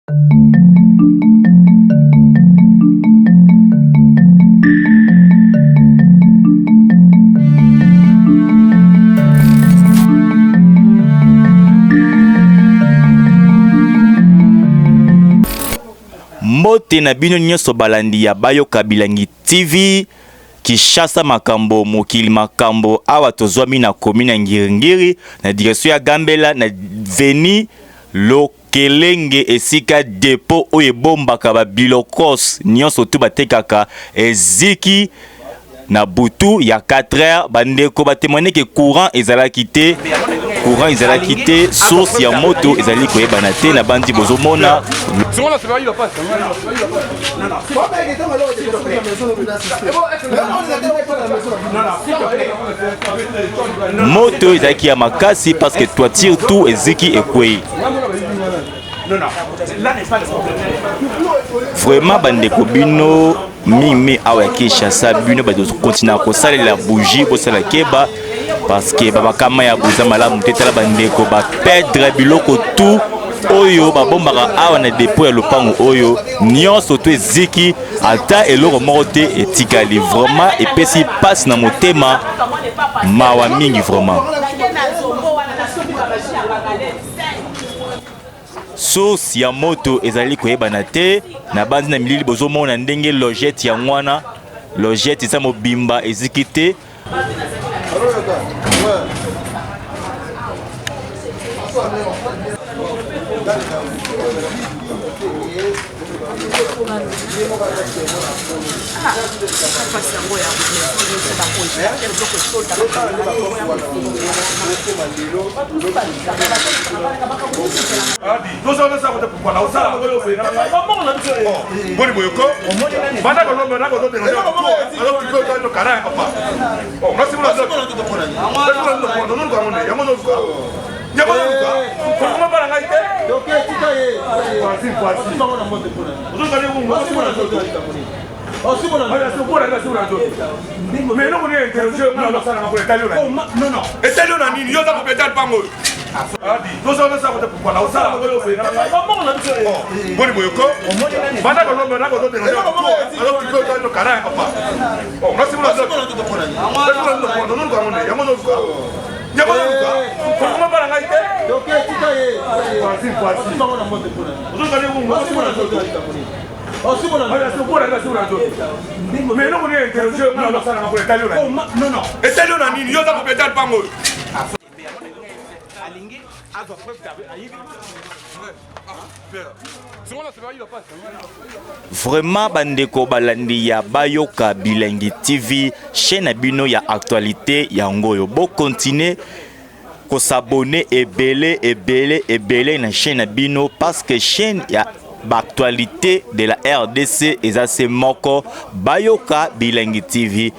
Mbote na bino nyonso balandi ya Bayoka Bilangi TV Kinshasa makambo mokili makambo awa tozwami na commune ya Ngiringiri na direction ya Gambela na veni Lokelenge esika depot oyo ebombaka ba bilokos nyonso tu batekaka eziki na butu ya 4 heures. Bandeko batemoigne ke courant ezalaki te, courant ezalaki te, source ya moto ezali koyebana te. Na bandi bozomona moto ezalaki ya makasi parce que toiture tout eziki ekwei. Vraiment bandeko bino mingi awa ya Kinshasa, bino bato kontina kosalela bougie, bosala keba parce que babakama ya boza malamu te. Tala bandeko bapedre biloko tout oyo babombaka awa na depot ya lopango oyo nyonso to eziki, ata eloko moko te etikali. Vraiment epesi mpasi na motema, mawa mingi vraiment. Source ya moto ezali koyebana te. Na banzi na milili bozomona ndenge logette yango wana, logette eza mobimba eziki te. Boni boye ko banda kolomba na kozokara papa etali yo na nini yo oza kopeta lipango oyo boni boye ko banda kolomba na kozokara papa etali yo na nini yo oza kopeta lipango oyo alingi azwa preuve ayibi. Vraiment bandeko balandi ya Bayoka Bilengi TV, chaîne na bino ya actualité yango oyo, bo continuer kosabonner ebele ebele ebele na chaîne na bino parce que chaîne ya baactualité de la RDC eza se moko, Bayoka Bilengi TV.